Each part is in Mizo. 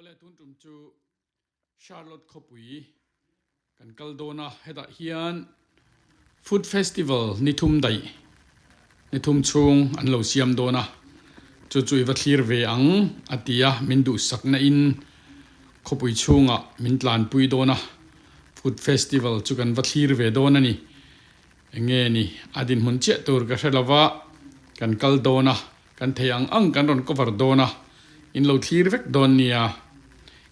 Awle tun tum chu Charlotte khawpui kan kal dawn a, hetah hian Food Festival ni thum daih ni thum chhung an lo siam dawn a, chu chu i va thlir ve ang a ti a, min duhsakna in khawpui chhungah min tlanpui dawn a, Food Festival chu kan va thlir ve dawn a ni. Enge ni a dinhmun chiah tur ka hre lova, kan kal dawn a, kan thei ang ang kan rawn cover dawn a, in lo thlir vek dawn nia.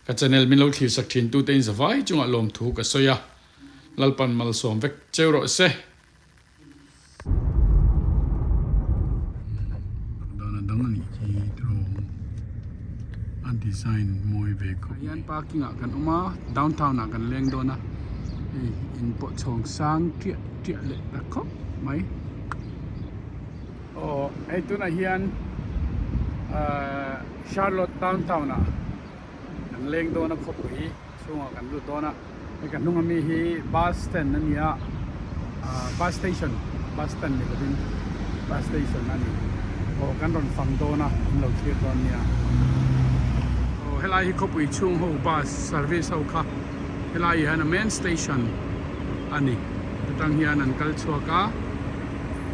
Ka channel min lo thlir sak thin tute in zavai chungah lawmthu ka sawi a, Lalpan malsawm vek cheu rawh se. Dan a dang a nih khi tiraw a design mawi ve khawp mai. Hian parking ah kan awm a downtown ah kan leng dawn a hei in pawh chhawng sang tiah tiah leh ta khawp mai aw hei tunah hian ahh Charlotte downtown ah kan leng dawn a khawpui chhungah kan lut dawn a. Hei ka hnung ami hi bus stand a ni a ah bus station bus stand ni lovin bus station a ni aw kan rawn fang dawn a an lo thlir dawn nia aw helai hi khawpui chhung ho bus service ho kha helai ah hian a main station a ni atang hian an kal chhuak a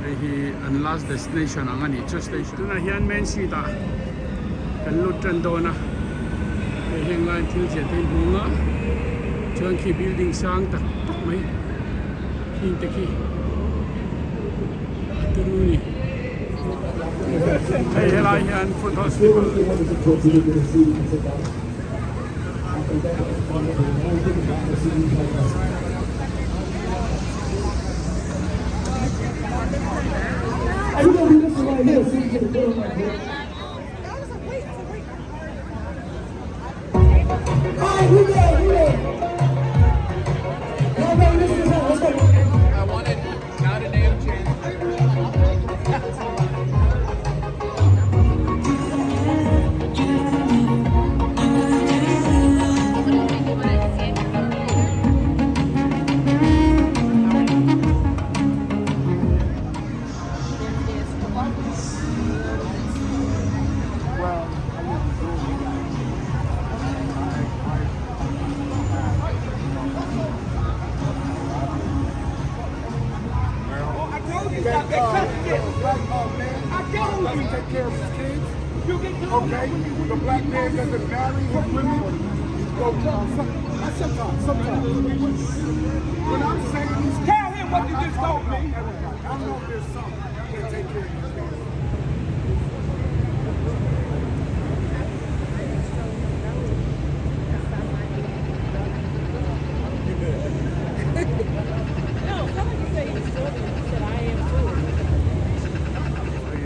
hei hi an last destination ang a nih chu station tunah hian main street ah kan lut tan dawn a hei heng laiin thil ziah te hi hmung a chuan khi building sang tak tak mai khing te khi a turu a ni hei helai hian food hospital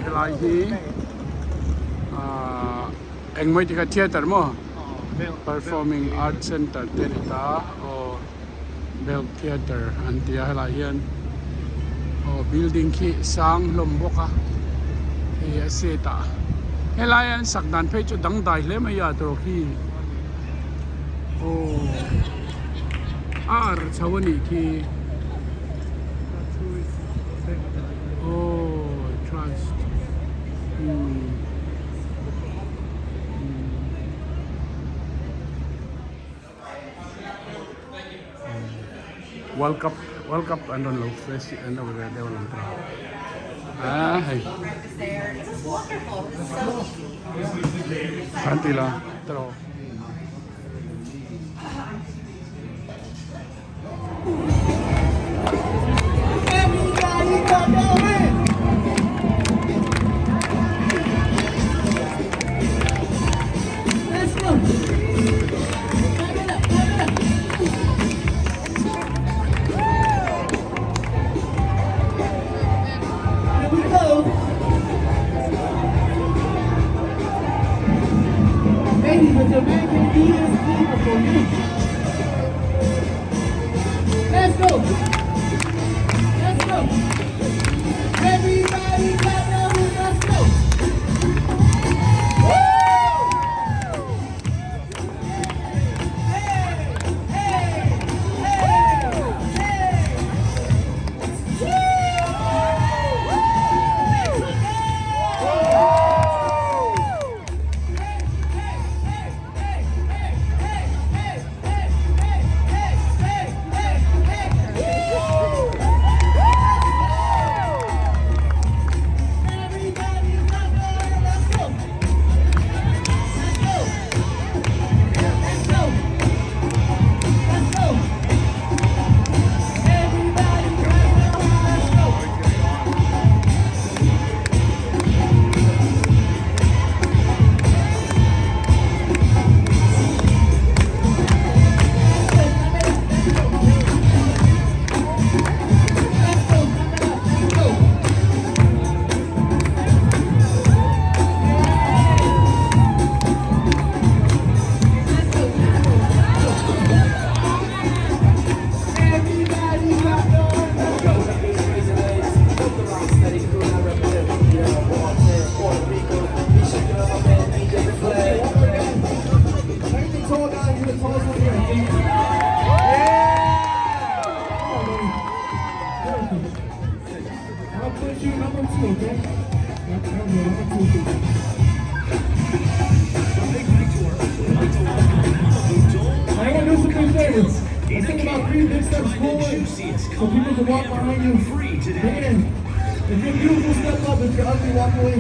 Helai hi ahh engmawih te kha theatre maw performing art center te a ni ta aw bell theatre an ti a helaiah hian aw building khi sang hlawm bawk a hei a set ah helai an sak dan phei chu dangdai hle mai a tawh khi aw a ar chho a nih khi aw trust umm. World Cup World Cup an rawn lo face an lo ve deuh lang ta a hei an ti la tawh. tallest one here, I think. Yeah! Come on, baby. Perfect. I'll put you number two, okay? Yep, there we go, number two. I want to do some big favors. Let's think about three big steps forward so people can walk behind you. Bring it in. If you're beautiful, step up. If you're ugly, walk away.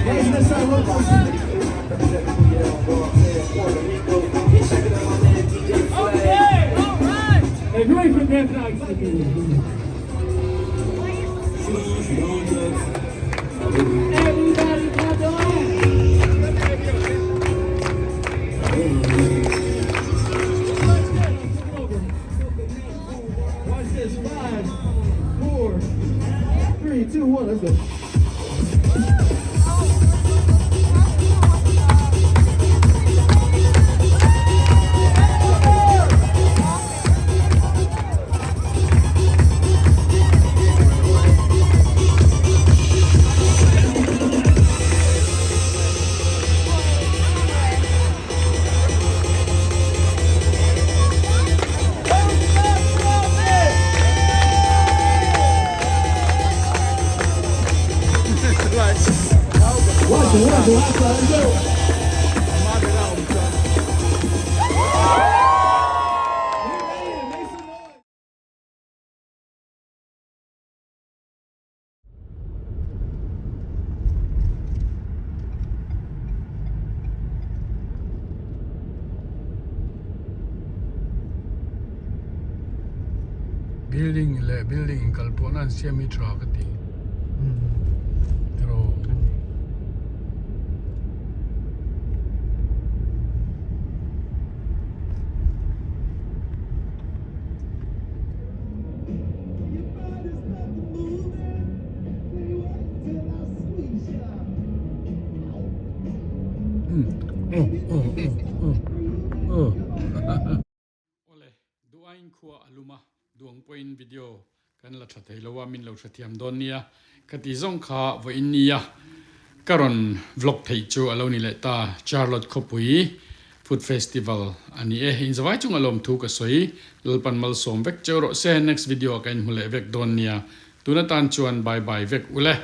Raise this side, look. Hey, if you're ready for the dance now, Everybody clap your hands. Watch this. 5, 4, 3, 2, 1. Let's go. Watch it, watch it, watch it. Let's go. Get ready and make some noise. Building leh building inkal pawhna an siam hi tha ka ti. Pero Oh, oh, oh, oh, oh. Awle, duain khua a lum a, duang pawhin video kan la tha thei lo a, min lo hrethiam dawn nia. Ka ti zawng kha vawiin nia ka rawn vlog theih chu a lo ni leh ta. Charlotte khawpui Food Festival a ni e. Inzawai chunga lawmthu ka sawi. Lalpan malsawm vek cheu rawh se. Next video ah ka inhmu leh vek dawn nia. Tuna tan chuan bye bye vek ule.